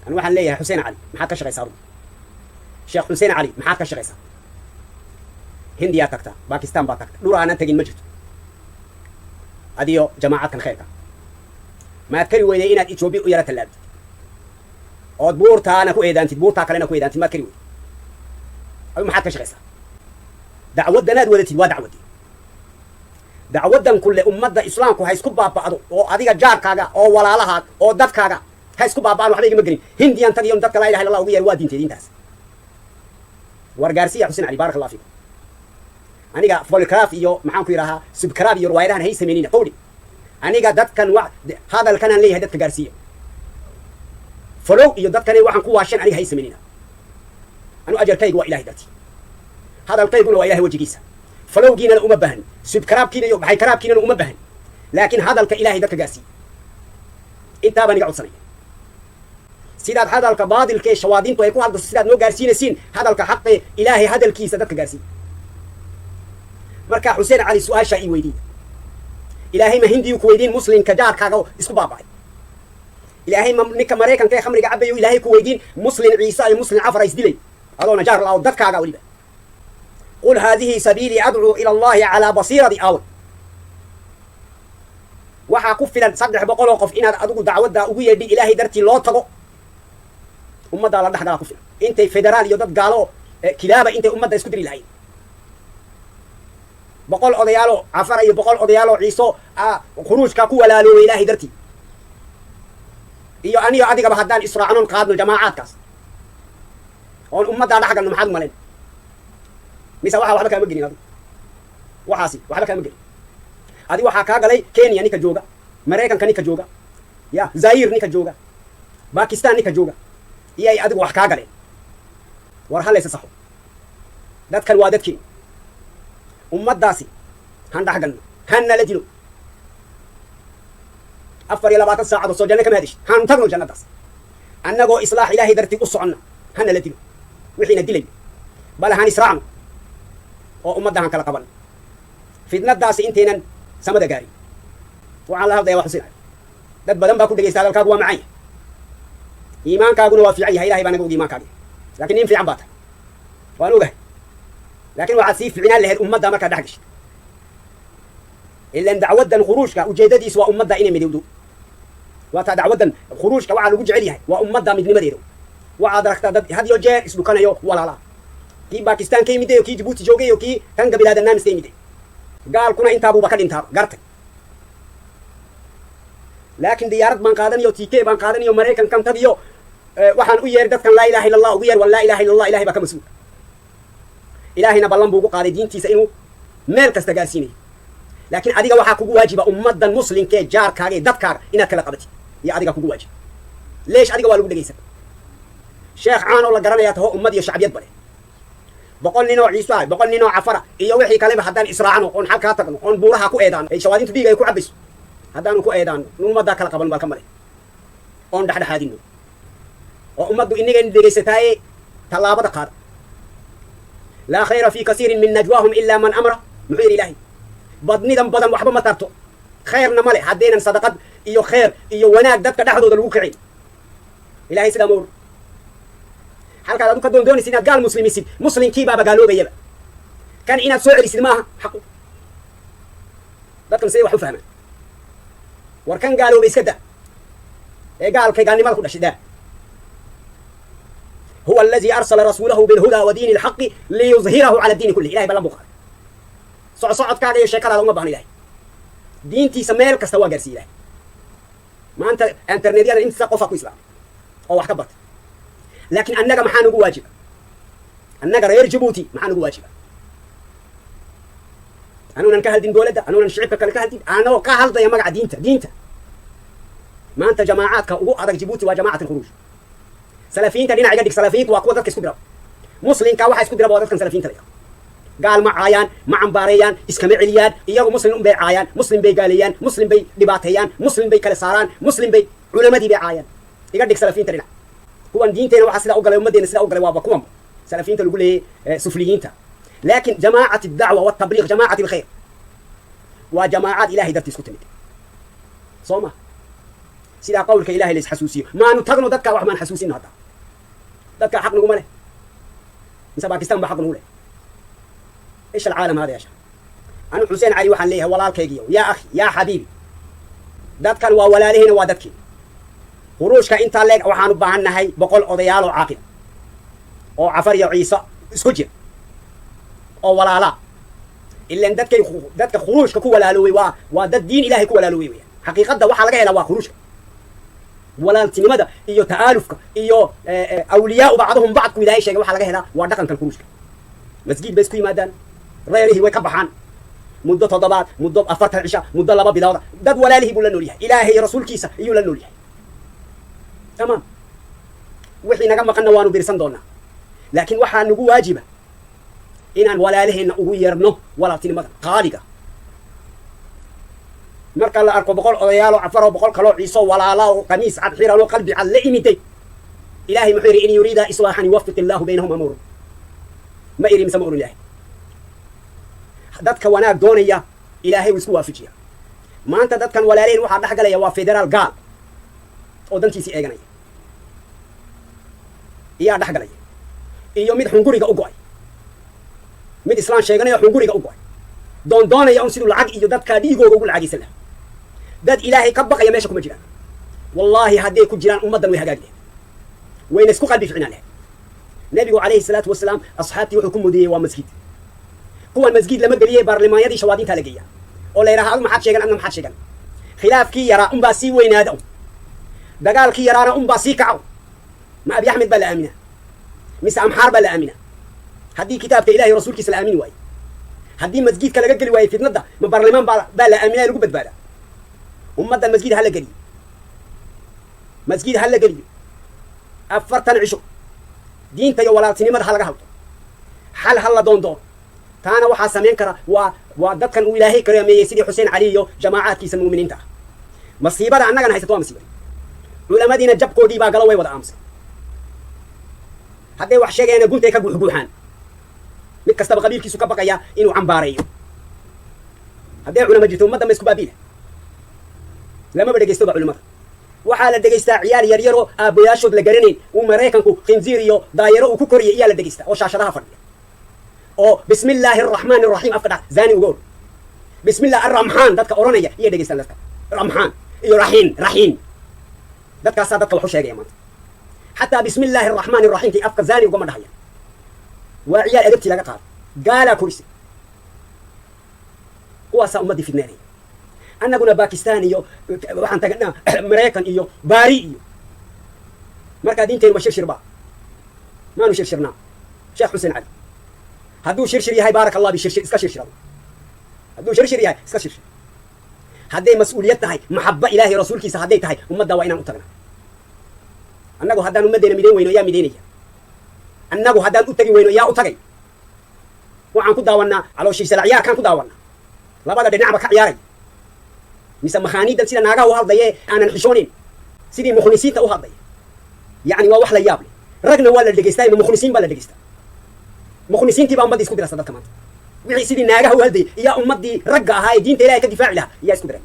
Anu waxaan leeyahay, Xuseen Cali, maxaad ka shaqaysaa adugu? Sheekh Xuseen Cali, maxaad ka shaqaysaa? Hindiyaa tagtaa, Bakistan baa tagta, dhur aanan tagin ma jirto. Adiyo jamaacadkan khayrka, maad kari weyday inaad Etoobiya u yara tallaabtid ood buurtaana ku eedaantid, buurtaa kalena ku eedaantid? Maad kari weyday? Adu maxaad ka shaqaysaa? Dacwaddanaad wadatid waa dacwaddii, dacwaddan kulle ummadda Islaamku ha isku baaba'do oo adiga jaarkaaga oo walaalahaaga oo dadkaaga ha isku baaba'an, waxba igama gelin. Hindiyan tagiyo dadka laa ilaha illa Allah ugu yeer, waa diinteed intaas. War gaarsiya Xuseen Cali, baaraka Allah fiikum. Aniga follow iyo maxaan ku yidhahaa, subscribe iyo riwaayadahan hay sameynina qowli. Aniga dadkan wa hadalkanaan leeyahay dadka gaarsiiya. Follow iyo dadkani waxaan ku waasheen aniga hay sameynina. Anu ajarkaygu waa Ilahay darti, hadalkayguna waa Ilahay wejigiisa. Followgiinana uma baahni, subscribekiina iyo maxay karaabkiinana uma baahni, laakiin hadalka Ilahay dadka gaarsiiya, intaabaan iga codsanaya. Sidaad hadalka baadilka ee shawaadintu ay ku hadlayso sidaad noo gaarsiinaysiin, hadalka xaqee Ilaahay hadalkiisa dadka gaarsiiya. Marka Xuseen Cali, su-aashaa ii weydiiya: Ilaahay ma Hindiyu ku weydiin muslimka jaarkaaga isku baaba'ay? Ilaahay ma ninka Maraykanka ee khamriga cabayo Ilaahay ku weydiin Muslim Ciise iyo Muslim Cafar isdilay, adoona jaar la-o dadkaaga weliba? Qul haadihi sabiilii adcuu ila Allahi calaa basiiradi aaway? Waxaa ku filan 300 oo qof inaad adigu dacwaddaa ugu yeedhin, Ilaahay dartii loo tago, ummaddaa la dhex galaa ku filan, intay federaal iyo dad gaalo kilaaba intay ummadda isku diri lahayn. 100 odayaaloo Cafara iyo 100 odayaaloo Ciiso khuruujkaa ku walaaloobay Ilaahay dartii, iyo aniyo adigaba haddaan israacnoon qaadno jamaacaadkaas oon ummaddaa dhex galno, maxaad umalayn? Mise waxaa waxba kaama gelin adigu? Waxaasi waxba kaama gelin adi. Waxaa kaa galay Kenya ninka jooga, Maraykanka ninka jooga, ya Zair ninka jooga, Bakistan ninka jooga, iyo ay adigu wax kaa galeen. War halaysa saxo, dadkan waa dadkeen. Ummaddaasi han dhex galno, han nala dilo. 24 saacadood soo janno kama hadishid? Han tagno jannadaas annagoo islaax Ilaahay dartii u soconna, ha nala dilo wixiina dilay, bal han israacno oo ummadda han kala qabanno fidnadaasi intaynan samada gaarin. Waxaan la hadlaya waa Xuseen. Dad badan baa ku dhegaysta. Hadalkaagu waa macan yahay, iimaankaaguna waa fiican yahay. Ilahay baa naga og iimaankaagi, lakin nin fiican baa tahay, waan ogahay. Laakiin waxaad sii fiicnaan lahayd ummadda markaad dhex gashid. Ilan dacwaddan khuruujka ujeeddadiisu waa ummadda inay midowdo. Waa taa dacwaddan khuruujka waxaa lagu jecel yahay, waa ummadda midnimadeeda. Waxaad aragtaa dad had iyo jeer isdhukanayo, walaalaa, kii Bakistan ka yimiday, kii Jibuuti joogay, iyo kii kan gabilaada naamis ka yimiday. Gaalkuna intaabuuba ka dhintaa gartay, laakiin diyaarad baan qaadanayo, tk baan qaadanayo, Maraykankan tagiyo, waxaan u yeer dadkan laa ilaha illa Allah ugu yeer. Wa laa ilaha illa Allah, Ilahay baa ka mas-uul. Ilaahayna ballan buu ugu qaaday diintiisa inuu meel kasta gaarsiinayo. Laakiin adiga waxaa kugu waajiba ummaddan muslimkee jaarkaaga ee dadkaaga inaad kala qabatid, iyo adiga kugu waajiba. Leesh? Adiga waa lagu dhegaysan, sheekh caan oo la garanayaa taho, ummad iyo shacbiyad bale. 100 nin oo Ciiso ah, 100 nin oo Cafara iyo wixii kaleba haddaan israacno oon xalkaa tagno oon buuraha ku eedaano ay shawaadintu dhiig ay ku cabayso, haddaanu ku eedaano, ummaddaa kala qaban baa ka male oon dhexdhexaadino oo ummaddu inagan dhegaysataaye tallaabada qaada. Laa khayra fi kasiirin min najwaahum ilaa man amara, muxuu yidhi Ilaahay? Badnidan badan waxba ma tarto, khayrna male haddaynan sadaqad iyo khayr iyo wanaag dadka dhexdooda lagu kicin. Ilahay sidaa ma or. Halkaad adu ka doon doonaysid inaad gaal muslimisid, muslimkii baaba gaaloobayaba, kan inaad soo celisid maaha xaqu. Dadkan siday wax u fahmaan? War kan gaaloobay iska da ee gaalkay gaalnimada ku dhashay daa. Huwa alladii arsala rasuulahu bilhudaa wa diini alxaqi liyudhirahu cala diini kulih. Ilahay ballan buu qaaday. Socodkaaga iyo sheekadaada uma baahno. Ilahay diintiisa meel kasta waa gaarsiiya. Ilahay maanta internetyada inta qofaa ku islaamay oo wax ka barta. Laakiin annaga maxaa nagu waajiba? Annaga reer Jabuuti maxaa nagu waajiba? Anuunan ka haldin dowladda, anuunan shicibka kale ka haldin, anoo ka hadlaya magaca diinta. Diinta maanta jamaacaadka ugu adag Jabuuti waa jamacat alkhuruuj. Salafiyiinta dhinac iga dhig. Salafiyiintu waa kuwa dadka isku dira. Muslimka waxa isku diraba waa dadkan salafiyiinta la yidhaho. Gaal ma caayaan, ma cambaareeyaan, iskama celiyaan. Iyagu muslim un bay caayaan, muslim bay gaaleeyaan, muslim bay dhibaateeyaan, muslim bay kala saaraan, muslim bay culamadii bay caayaan. Iga dhig salafiyiinta dhinac. Kuwan diinteena waxaa sidaa u galay, ummaddeena sidaa u galay, waaba kuwanba salafiyiinta lagu leeyay, sufliyiinta. Laakiin jamaacat addacwa waltabliiq, jamaacat alkhayr, waa jamaacaad Ilahay dartiis ku timid, soo ma? Sidaa qowlka Ilahay la isxasuusiyo, maanu tagno dadkaa, wax maan xasuusino. Hadda dadkaa xaq naguma leh, mise Bakistan ba xaq nagu leh? إيش العالم هذا يا شيخ؟ Anu Xuseen Cali waxaan leeyahay, walaalkaygiyo, yaa akhi, yaa xabiibi, dadkan waa walaalihiina, waa dadkii khuruushka intaa leeg. Waxaan u baahan nahay 100 odayaal oo caaqil oo Cafar iyo Ciise isku jir oo walaalaa. Ilan dadkay dadka khuruushka ku walaaloobay waa dad diin Ilahay ku walaaloobay weeyaan. Xaqiiqadda waxaa laga helaa waa khuruushka, walaaltinimada iyo ta'aalufka iyo awliyaau bacduhum bacdku Ilahay sheegay. Waxaa laga helaa waa dhaqankan khuruushka. Masjid bay isku yimaadaan, reerihii way ka baxaan muddo toddobaad, muddo 40 cisha, muddo 2 bilooda. Dad walaalihii buu la nool yahay, Ilaahay iyo rasuulkiisa iyuu la nool yahay. Tamaam, wixii naga maqanna waanu birsan doonaa, laakiin waxaa nagu waajiba inaan walaalaheenna ugu yeerno walaaltinimada qaaliga. Marka la arko 100 odayaaloo Cafaroo, 100 kaloo Ciiso, walaala oo qamiis cad xiran oo qalbi cad la imiday, Ilahay muxuu yidhi? "In yuriida islaaxan yuwafiq illaahu baynahum." Amurun ma iri mise ma oran? Ilahay dadka wanaag doonaya Ilaahay wuu isku waafajiya. Maanta dadkan walaalaheen waxaa dhex galaya waa federaal gaal oo dantiisii eeganaya iyaa dhex galaya, iyo mid xunguriga u go'ay, mid islaan sheeganaya, xunguriga u go'ay, doondoonaya un siduu lacag iyo dadkaa dhiigooga ugu lacagaysan lahaa. Dad Ilaahay ka baqaya meesha kuma jiraan. Wallaahi, hadday ku jiraan, ummaddan way hagaagi lahayd, wayna isku qalbi ficnaan lahayd. Nebigu calayhi salaatu wasalaam asxaabtii wuxuu ku mudiyey waa masjid. Kuwan masjid lama geliyey, baarlamaanyadii shawaadiintaa la geeya oo la yidhaha: "Adu maxaad sheegan? Adna maxaad sheegan?" Khilaafkii yaraa unbaa sii weynaada, un dagaalkii yaraana unbaa sii kaco. Ma Abi Axmed baa la aaminaa mise Amxaar baa la aaminaa? Haddii kitaabka Ilahay, rasuulkiisa la aamini waayo, haddii masjidka laga geli waayo fitnadda, ma baarlamaan baa la aaminaa lagu badbaadaa? Ummaddan masjid ha la geliyo, masjid ha la geliyo 40 cisho. Diinta iyo walaaltinimada ha laga hadlo, xal ha la doondoono. Taana waxaa samayn kara waa dadkan uu Ilaahay karaameeyey, sidii Xuseen Cali iyo jamaacaadkiisa mu'miniinta ah. Masiibada annagana haysato waa masiibada culamadiina. Jabkoodii baa galo, way wada aamusay. Hadday wax sheegayana guntay ka guuxguuxaan. Mid kastaba qabiilkiisu ka baqaya inuu cambaareeyo. Hadday culama jirto, ummadda ma isku baabiila? Lamaba dhegaystoba culimada. Waxaa la dhegaystaa ciyaal yaryaroo aabbayaashood la garanayn, uu Maraykanku khinziir iyo daayaro uu ku koriyay iyaa la dhegaystaa, oo shaashadaha fadhiya, oo "bismi illaahi araxmaan araxiim" afka dhac zani uga or, "bismillah arramxaan" dadka odhanaya iyay dhegaystaan. Dadka ramxaan iyo raxiim raxiim, dadkaasaa dadka wax u sheegaya maanta. Xataa "bismi illaahi araxmaan araxiim" kii afka zani ugama dhahaya. Waa ciyaal edabtii laga qaado, gaalaa korisay. Kuwaasaa ummaddii fidneynaya. Annaguna Bakistan iyo waxaan tagnaa Maraykan iyo Baari iyo. Markaa diinteenu ma shirshir ba? Maanu shirshirnaa? Sheekh Xuseen Cali hadduu shirshir yahay, baaraka Allah bi shirshir, iska shirshirado. Hadduu shirshir yahay, iska shirshir. Hadday mas-uuliyad tahay, maxaba Ilaahay, rasuulkiisa hadday tahay, ummadda waa inaan u tagnaa. Annagu haddaan ummaddeena midayn weyno, yaa midaynaya? Annagu haddaan u tagi weyno, yaa u tagay? Waxaan ku daawannaa calooshiisala ciyaarkaan ku daawannaa, labada dhinacba ka ciyaaray, mise makhaaniidan sida naagaha u hadlaye, aanan xishoonayn, sidii mukhnisiinta u hadlaya. Yacni waa wax la yaab leh. Ragna waa la dhegaystaa, ma mukhnisiin baa la dhegaystaa? Mukhnisiintii baa ummaddii isku dirasa. Dadka maanta wixii sidii naagaha u hadlayay iyaa ummaddii ragga ahaa ee diinta Ilahay ka difaaci lahaa iyaa isku diray.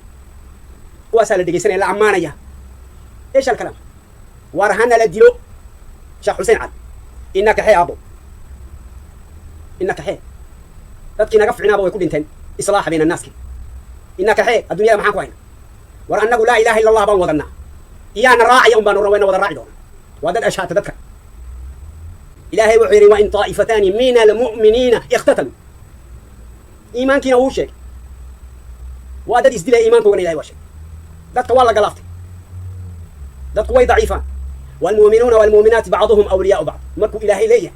Kuwaasaa la dhegaysanaya, la ammaanaya. إيش الكلام؟ War hana la dilo. Sheekh Xuseen Cali, ina kaxee aabo, ina kaxee. Dadkii naga ficnaaba way ku dhinteen islaaxa bayna annaaski. Ina kaxee. Adduunyada maxaan ku hayna? War annagu "laa ilaha illa Allah" baan wadanaa, iyaana raacaya un baanu wayna wada raaci doonaa. Waa dad ashaata dadka. Ilaahay wuxuu yidhi: "وإن طائفتان من المؤمنين اقتتلوا". Iimaankiina wuu sheegay. Waa dad isdilaya, iimaankoogana Ilahay waa sheegay. Dadka waa la galaaftay, dadku way daciifaan. "والمؤمنون والمؤمنات بعضهم أولياء بعض" markuu Ilaahay leeyahay,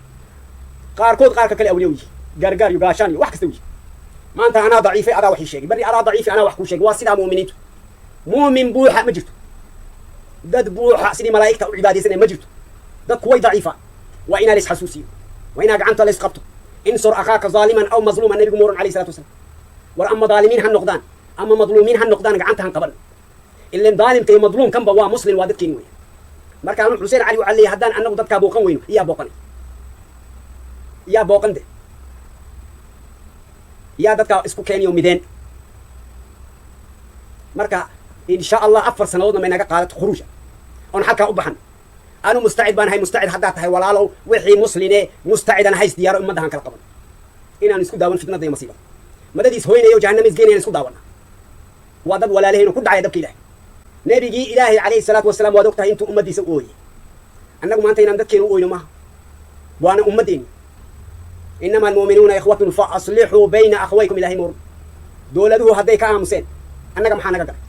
qaarkood qaarka kale awliya u yihi, gaargaar iyo gaashaan iyo wax kasta u yihi. Maanta anaa daciifay, adaa wax ii sheegay. Barri adaa daciifay, anaa wax kuu sheegay. Waa sidaa mu'miniintu. Muumin buuxa ma jirto, dad buuxa sidii malaa'igta u cibaadaysanaya ma jirto. Dadku way daciifaan. Waa inaa la isxasuusiyo, waa inaa gacanta la isqabto. "انصر أخاك ظالما أو مظلوما" nabigu muuran alayhi salatu wasalam. War ama daalimiin ha noqdaan ama madluumiin ha noqdaan, gacanta han qaban. Ilan daalimka iyo madluumkanba waa muslim, waa dadkeeni weya. Marka anu Xuseen Cali waxaa leeyahay, haddaan annagu dadkaa booqan weyno, iyaa booqanay? Yaa booqan de? Yaa dadkaa isku keeniyo mideen? Marka Insha Allah 4 sannadoodna may naga qaadato khuruuja oon halkaa u baxan. Anu mustacid baan ahay. Mustacid haddaad tahay, walaalow, wixii musline mustacidan hays diyaaro. Ummaddahan kala qaban inaan isku daawan fitnada iyo masiibada madadiis hoynayo, jahannama isgeenayaan isku daawana. Waa dad walaalahaynu ku dhacaya dabka Ilahay. Nebigii Ilaahay calayhi salaatu wasalaam, waad og tahay intuu ummaddiisa u ooyey. Annagu maanta inaan dadkeenu u oyno maaha, waana ummaddeeni. إنما المؤمنون إخوة فأصلحوا بين أخويكم. Ilahay moor dowladuhu hadday ka aamuseen, annaga maxaa naga galay?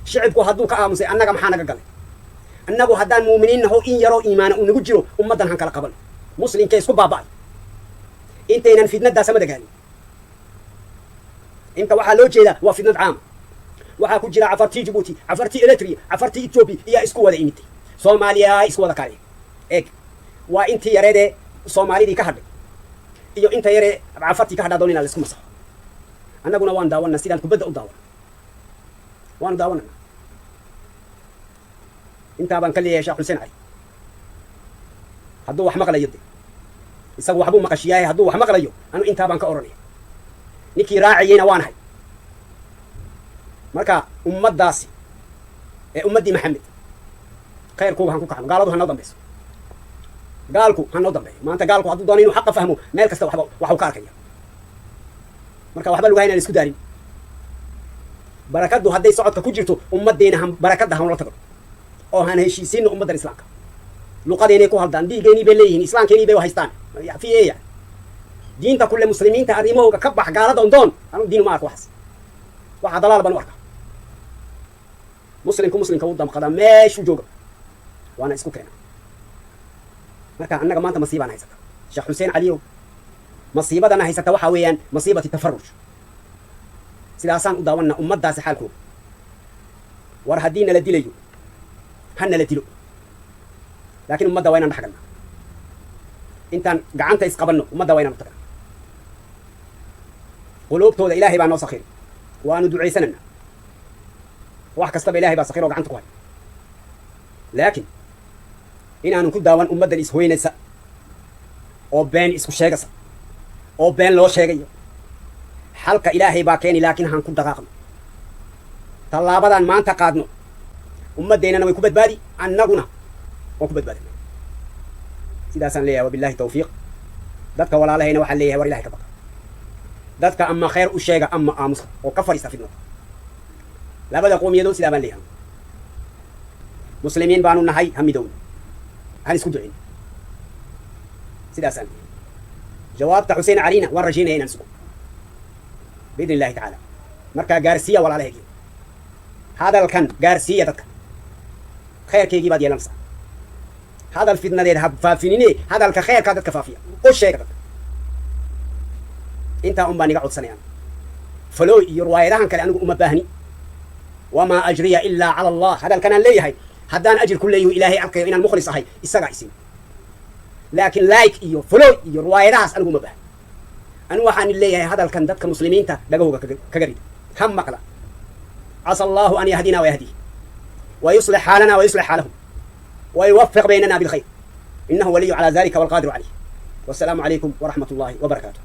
Shicibku hadduu ka aamusay, annaga maxaa naga galay? Annagu haddaan muuminiin naho, in yaroo iimaana uu nagu jiro, ummaddan han kala qaban muslimka isku baaba'ay intaynan fitnaddaa samada gaarin. Inta waxaa loo jeedaa waa fitnad caama. Waxaa ku jira Cafartii Jibuuti, Cafartii Eritrea, Cafartii Ethiopia iyaa isku wada imitay, Soomaaliya isku wada kale. Eeg, waa intii yareedee Soomaalidii ka hadhay iyo inta yaree Cafartii ka hadhaa doon inaa la isku masaxo. Annaguna waan daawanna sidaan kubadda u daawana, waanu daawanana. Intaa baan ka leeyahay Sheekh Xuseen Cali hadduu wax maqlayo. De isagu waxbuu maqashiyaaye, hadduu wax maqlayo, anu intaa baan ka odhanaya. Ninkii raaciyeyna waanahay. Marka ummaddaasi ee ummaddii Maxamed, khayrkuuga han ku kacno. Gaaladu ha noo dambeyso, gaalku ha noo dambeeyo. Maanta gaalku hadduu doono inuu xaqa fahmo, meel kasta waxba waxu ka arkaya. Marka waxba lugaha inaan isku daarin. Barakaddu hadday socodka ku jirto, ummaddeena han barakadda hanula tagno oo han heshiisiino ummaddan islaamka. Luqadeynay ku haldaan, dhiigeynii bay leeyihiin, islaamkeenii bay haystaan fi eya diinta kulle. Muslimiinta arrimahooga ka bax. Gaalada on doon, anu diin uma arko waxaas, waxa dalaal baan u arkaa. Muslimku muslimka u damqadaa meeshuu jooga, waana isku keena. Marka annaga maanta masiibaan haysata, Sheekh Xuseen Caliyow. Masiibadana haysata waxaa weeyaan masiibati tafaruj. Sidaasaan u daawanna ummaddaasi xaalkooda. War haddii nala dilayo, ha nala dilo, laakiin ummadda waa inaan dhex galnaa. Intaan gacanta isqabanno, ummadda waa inaan u tagnaa. Quluubtooda Ilaahay baa noo sakhiray, waanu ducaysanana. Wax kastaba Ilahay baa sakhir oo gacanta ku hay, laakiin inaanu ku daawan ummaddan ishoynaysa oo been isku sheegaysa oo been loo sheegayo. Xalka Ilaahay baa keeni, laakiin han ku dhaqaaqno. Tallaabadan maanta qaadno, ummaddeennana way ku badbaadi, annaguna waan ku badbaadina. Sidaasaan leeyahay. Wabillahi tawfiiq. Dadka walaalahayna waxaan leeyahay, war Ilahay ka baqa. Dadka ama khayr u sheega ama aamusa oo ka fadhiista fidnada labada qowmiyadood. Sidaa baan leeyahay. Muslimiin baanu nahay, ha midowna, han isku ducin. Sidaasaan leeyahay. Jawaabta Xuseen Calina waan rajaynaya inaan sugo biidni illahi tacaala. Markaa gaarsiiya walaalahaygiyo, hadalkan gaarsiiya dadka. Khayrkaygii baad yeelanaysaa. Hadal fidnadeed ha faafinine, hadalka khayrkaa dadka faafiya, u sheega dadka. Intaa un baan iga codsanayaan. Follow iyo riwaayadahan kale anigu uma baahni. وما أجري إلا على الله. Hadalkanaan leeyahay, haddaan ajir ku leeyahu, Ilaahay arkayo inaan mukhlis ahay, isagaa isin. Laakiin like iyo follow iyo riwaayadahaas anigu uma baahni. Anigu waxaan leeyahay, hadalkan dadka muslimiinta dhagahooga kaga rida, ha maqla. عسى الله أن يهدينا ويهديه ويصلح حالنا ويصلح حالهم ويوفق بيننا بالخير، إنه ولي على ذلك والقادر عليه. والسلام عليكم ورحمة الله وبركاته.